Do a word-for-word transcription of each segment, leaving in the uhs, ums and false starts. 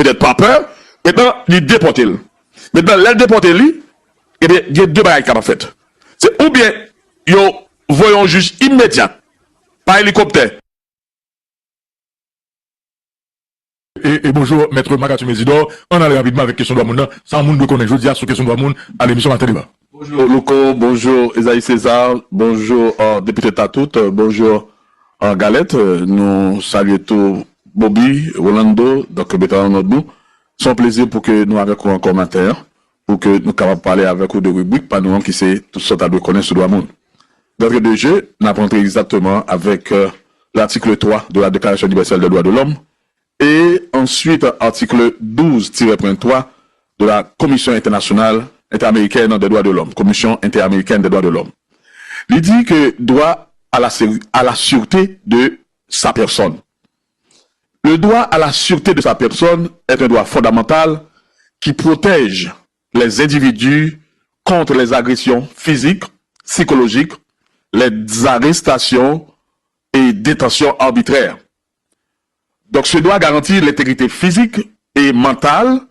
petèt pa pè, mentnan, li depòte l. Mentnan, lè l depòte li, ebyen, gen de bagay ki kapab fèt. Se oubyen yo voye yon jij imedyat pa elikoptè. E, e bonjou, Mèt Magatyon Mezidò. Ann ale rapidman avèk kesyon dwa moun nan. Sa yon moun dwe konnen jodi a sou kesyon dwa moun a lemisyon Maten Deba. Bonjou Louko, bonjou Esaïe César, bonjou, euh, Depite Tatout, euh, bonjou, euh, Galèt. Euh, nou salye tou Bobby, Rolando, donk, mete nan nòt nou. Se yon plezi pou ke nou avèk ou ankò maten an, pou ke nou kapab pale avèk ou de ribrik pa nou an ki se tout sa w ta dwe konnen sou dwa moun. D'entrée de jeu, n ap rantre egzakteman avèk, euh, l'article trois de la Déclaration universelle des droits de l'homme, et ensuite article douze tiret twa de la Commission internationale interaméricaine des droits de l'homme, Commission interaméricaine des droits de l'homme. Li di ke dwa a la, sé- à la sûreté de sa personne. Le droit à la sûreté de sa personne est un droit fondamental qui protège les individus contre les agressions physiques, psychologiques, les arrestations et détentions arbitraires. Donc, ce droit garantit l'intégrité physique et mentale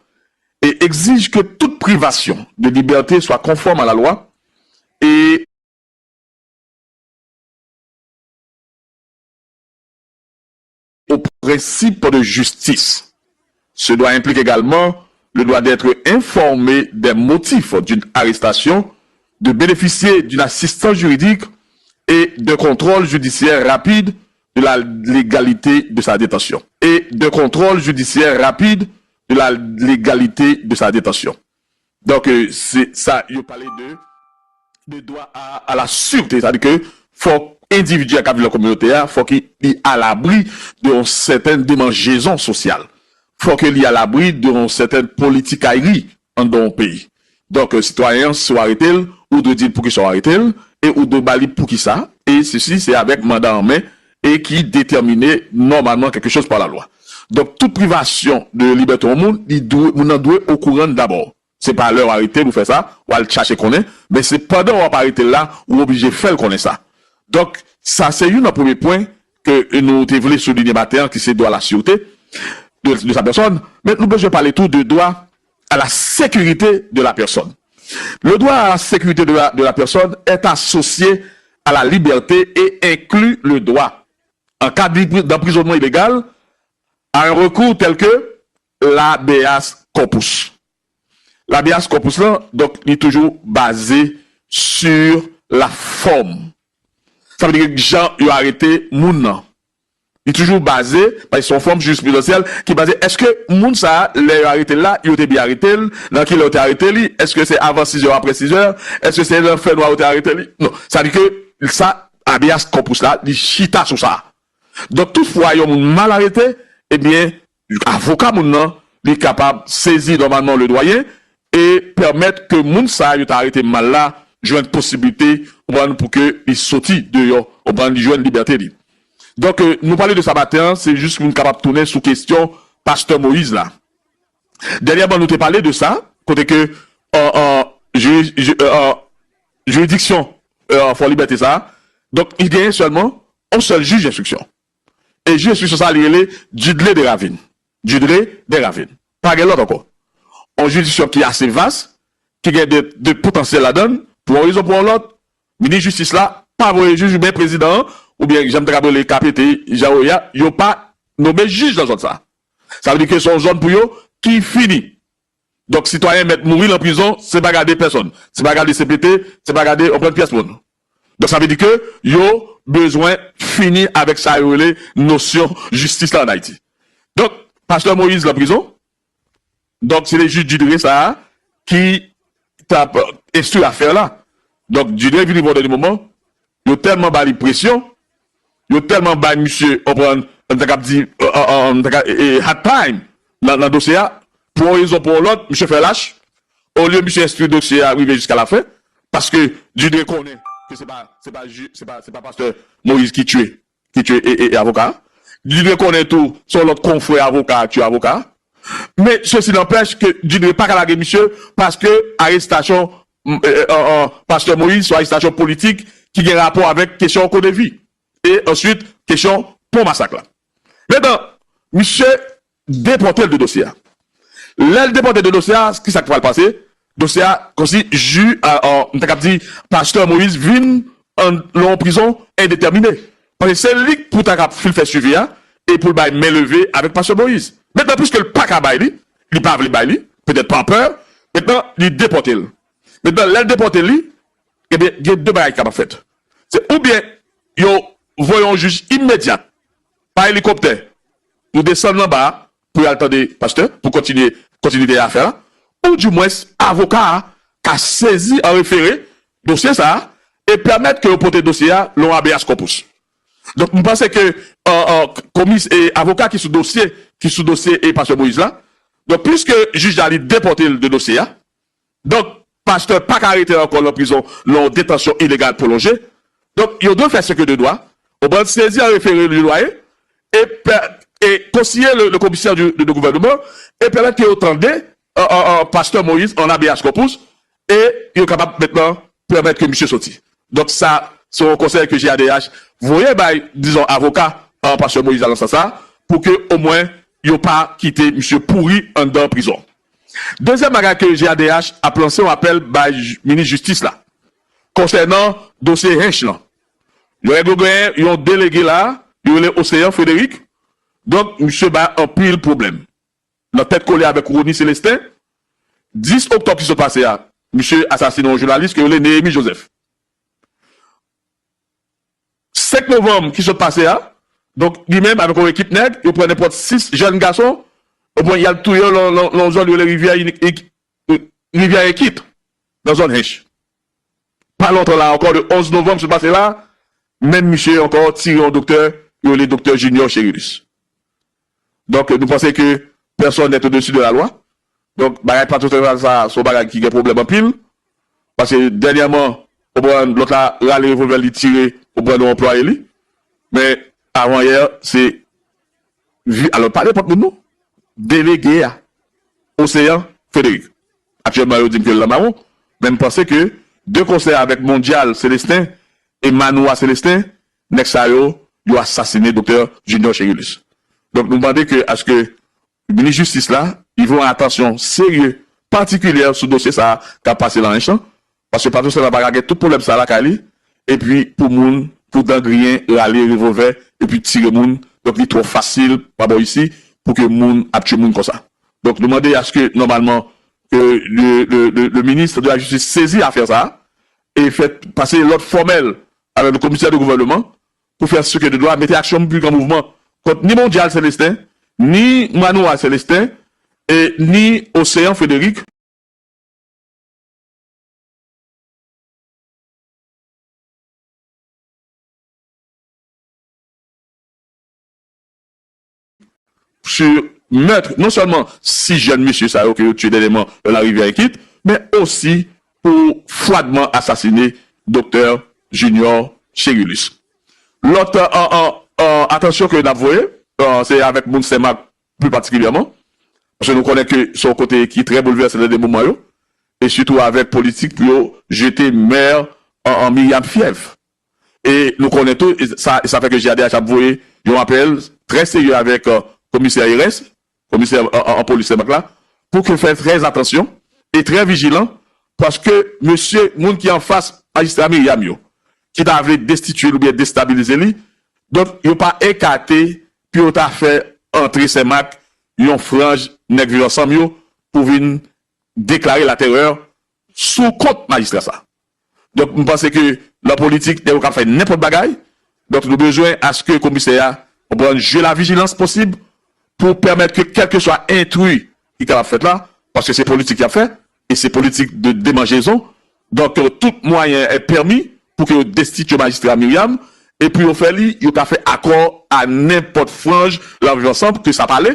et exige que toute privation de liberté soit conforme à la loi et au principe de justice. Ce droit implique également le droit d'être informé des motifs d'une arrestation, de bénéficier d'une assistance juridique et d'un contrôle judiciaire rapide de la légalité de sa détention. Et d'un contrôle judiciaire rapide de la légalité de sa détention. Donk, euh, se sa, yo pale de, de droit à, à la sûreté, sa vle di ke fòk endividi a k ap viv nan kominote a, fòk li, li alabri de yon sètèn demanjezon sosyal. Fòk li alabri de yon sètèn politikayri anndan yon peyi. Donk, euh, sitwayen an, si w arete l, ou dwe di l poukisa w arete l, e ou dwe ba li poukisa, e sesi se avèk manda an men, e ki detèmine nòmalman quelque chose par la loi. Donk, tout privasyon de libète yon moun, li dwe, moun nan dwe okouran dabò. Se pa lè w arete l ou fè sa, w al chache konnen, men se pandan w ap arete l la, ou oblije fè l konnen sa. Donk, sa se youn nan premye pwen ke nou te vle soulinye maten an, ki se dwa la sûreté de, de sa personne, men nou bezwen pale tou de dwa à la sécurité de la personne. Le droit à la sécurité de la, de la personne est associé à la liberté et inclut le droit, en cas d'empri- d'emprisonnement illégal, à un recours tel que l'habeas corpus. L'habeas corpus la, donk, li toujou baze sur la forme. Sa vle di ke jan yo arete moun nan. Li toujou baze, paske se yon fòm jirisprudansyèl ki baze, èske moun sa a, lè yo arete l la, yo te byen arete l, nan ki lè yo te arete li, èske se avan sizè, aprè sizè, èske se nan fènwa yo te arete li? Non. Sa vle di ke sa, habeas corpus la, li chita sou sa. Donk, tout fwa yon moun mal arete, ebyen, avoka moun nan, li kapab sezi nòmalman le doyen e pèmèt ke moun sa yo ta arete mal la jwenn posiblite, konprann, pou ke li soti deyò, konprann, li jwenn libète li. Donk, euh, nou pale de sa maten an, se jis pou nou kapab tounen sou kesyon pastè Moyiz la. Dènyèman, nou te pale de sa, kote ke, euh, euh, jiri- ji- euh, euh, jiridiksyon, euh, Fò Libète sa, donk, li genyen sèlman yon sèl jij enstriksyon. E jij enstriksyon sa, li rele Dudley Desravines. Dudley Desravines. Pa gen lòt ankò. Yon jiridiksyon ki ase vas, ki gen de, de potansyèl ladan l, pou yon rezon pou yon lòt, minis jistis la pa voye jij, oubyen prezidan an, oubyen jan m te ka rele K P T, jan yo ye a, yo pa nonmen jij nan zòn sa. Sa vle di ke se yon zòn pou yo ki fini. Donk, sitwayen mèt mouri nan prizon, se pa gade pèsonn. Se pa gade C P T, se pa gade yon pyès moun. Donk, sa vle di ke yo bezwen fini avèk sa yo rele nosyon jistis la ann Ayiti. Donk, pastè Moyiz nan prizon. Donk, se te jij Dudley sa a ki t ap enstwi afè la. Donk, Dudley vin rive yon dènye moman, yo tèlman ba li presyon, yo tèlman bay misye, w konprann, m ta kab di, euh, euh, euh, m ta ka, e, e, hard time nan, nan dosye a, pou yon rezon, pou yon lòt, misye fè lach, olye misye enstwi dosye a rive jiska lafen, paske Dudley konnen ke se pa, se pa ji-, se pa, se pa pastè Moyiz ki tiye, ki tiye e, e, e avoka a. Dudley konnen tou, se yon lòt konfrè avoka a ki tiye avoka a. Men, ceci n'empêche ke Dudley pa ka lage misye, paske arestasyon, m, e, e, an, an, pastè Moyiz, se yon arestasyon politik ki gen rapò avèk kesyon Codevi. E answit, kesyon pon Masak la. Mentnan, misye depòte l de dosye a. Lè l depòte de dosye a, kisa k pral pase? Dosye a, kòmsi jij, a, a, m ta kab di, pastè Moïse vin an, nan yon prizon endetèmine. Paske se li k pou ta kab fin fè swivi a, e pou l bay men leve avèk pastè Moïse. Mentnan, piske l pa ka bay li, li pa vle bay li, petèt pa pè, mentnan, li depòte l. Mentnan, lè l depòte li, ebyen, gen de bagay ki kapab fèt. Se oubyen yo voye yon jij imedyat pa elikoptè pou desann anba a, pou y al tande pastè, pou kontinye, kontinite afè a, oudimwens avoka a ka sezi an refere dosye sa a e pèmèt ke yo pote dosye a nan habeas corpus. Donk, m panse ke, euh, euh, komis-, e avoka ki sou dosye, ki sou dosye e pastè Moïse la, donk, piske jij la li depòte l de dosye a, donk, pastè pa ka rete ankò nan prizon nan yon detansyon ilegal pwolonje. Donk, yo dwe fè se ke de dwa, konprann, sezi an refere de lwaye, e, pè- e konsiye le, le komisè du, de, de gouvènman, e pèmèt ke yo tande, euh, euh, euh, pastè Moïse an habeas corpus, e yo kapab mentnan pèmèt ke misye soti. Donk, sa, se yon konsèy ke G A D H voye bay, dizon, avoka, euh, pastè Moïse la nan sans sa, pou ke omwen yo pa kite misye pouri anndan prizon. Dezyèm bagay ke G A D H ap lanse yon apèl bay j- minis jistis la, konsènan dosye Hinche lan. Yo règle genyen yon delege la, yo rele Océan Frédéric. Donk, misye bay anpil pwoblèm. Nan tèt kole avèk Rony Célestin, dis oktòb ki sot pase a, misye asasine yon jounalis ke yo rele Néhémie Joseph. Senk novanm ki sot pase a, donk, li menm avèk yon ekip nèg, yo pran nenpòt sis jèn gason, yo pran y al touye yo nan, nan, nan yon zòn yo rele Rivyè Inik- Ik- Rivyè Ekit, nan zòn Hinche. Pa lontan la ankò, le onz novanm sot pase la, menm misye ankò tire yon doktè, yo rele doktè Junior Cherilus. Donk, nou panse ke personne n'est au-dessus de la loi. Donk, bagay Patrice Talon sa, se yon bagay ki gen pwoblèm anpil. Paske dènyèman, ou konprann, lòt la rale revòlvè li tire, ou konprann, yon anplwaye li. Men, avan yè, se vi- alò, pa nenpòt moun, non. Delege a, Océan Frédéric. Aktyèlman, yo di m ke l nan mawon. Men m panse ke de konsè avèk Mondial Célestin e Manoua Célestin, nèg sa yo, yo asasine doktè Junior Cherilus. Donk, nou mande ke aske minis jistis la, li voye yon atansyon serye, patikilyè sou dosye sa a k ap pase nan Hinche lan, paske Patrice Talon pa ka gen tout pwoblèm sa a lakay li, epi pou moun, pou dan griyen, rale revòlvè, epi tire moun, donk li twò fasil, pa bò isi, pou ke moun ap tye moun konsa. Donk, nou mande aske, nòmalman, ke le, le, le, le ministre de la Justice sezi afè sa a, e fè pase lòt fòmèl avèk le komisè de gouvènman pou fè se ke de dwa, mete aksyon piblik an mouvman kont ni Mondial Célestin, ni Manoua Célestin, e ni Océan Frédéric. Sur meurtre, non sèlman sis jèn mesye sa yo ke yo tiye dènyèman nan larivyè Ekit, men osi pou fwadman asasine doktè Junior Cherilus. Lòt, euh, euh, euh, atansyon ke n ap voye, euh, se avèk moun Senmak pli patikilyèman, paske nou konnen ke se yon kote ki trè boulvèse nan de moman yo, e sitou avèk politik pou yo jete mè an, an Myriam Fièvre. E nou konnen tou, e sa, e sa fè ke G A D H ap voye yon apèl trè serye avèk, euh, komisè Erès, komisè an, an, an polis Senmak la, pou ke fè trè atansyon e trè vijilan, paske mesye, moun ki anfas majistra Myriam yo, ki ta vle destitye l oubyen destabilize li, donk, yo pa ekate pou yo ta fè antre Senmak yon franj nèg Viv Ansanm yo pou vin deklare laterè sou kont majistra sa. Donk, m panse ke nan politik, nèg yo ka fè nenpòt bagay. Donk, nou bezwen aske komisè a pran jeu la vigilance posib pou pèmèt ke kèlkeswa entri ki kapab fèt la, paske se politik y ap fè, e se politik de demanjezon. Donk, euh, tout mwayen est permis pou ke yo destitye majistra Myriam, e pou yo fè li, yo ka fè akò a nenpòt franj la Viv Ansanm ke sa pale,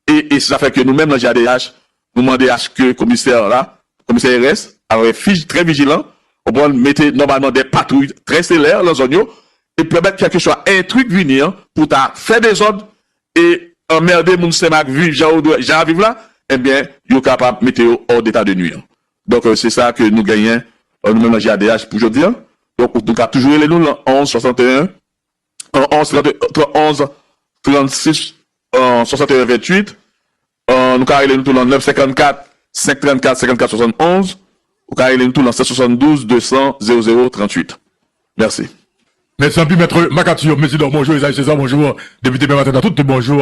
e, e se sa fè ke nou menm nan G A D H, nou mande aske komisè la, komisè Erès, avèk fij trè vijilan, konprann, mete nòmalman de patwouy trè selè nan zòn yo, e pèmèt kèlkeswa entri k vini an pou ta fè dezòd e anmède moun Senmak viv jan yo dwe, jan y ap viv la, ebyen, yo kapab mete yo hors d'état de nuire. Donk, euh, se sa ke nou genyen, euh, nou menm nan G A D H pou jodi a. Donk, nou ka toujou rele nou nan onz swasanteyen, euh, onz trant, onz trannsis, euh, swasanteyen venntuit. Euh, nou ka rele nou tou nan nèf senkannkat, senk trannkat, senkannkat swasannonz. Ou ka rele nou tou nan sèt swasanndouz, de san, zewo zewo tranntuit. Mèsi. Mèsi anpil, Mèt Makati, Mezidò, bonjou, Ezayi Seza, bonjou, Depite Pè Maten nan tout, tout, bonjou.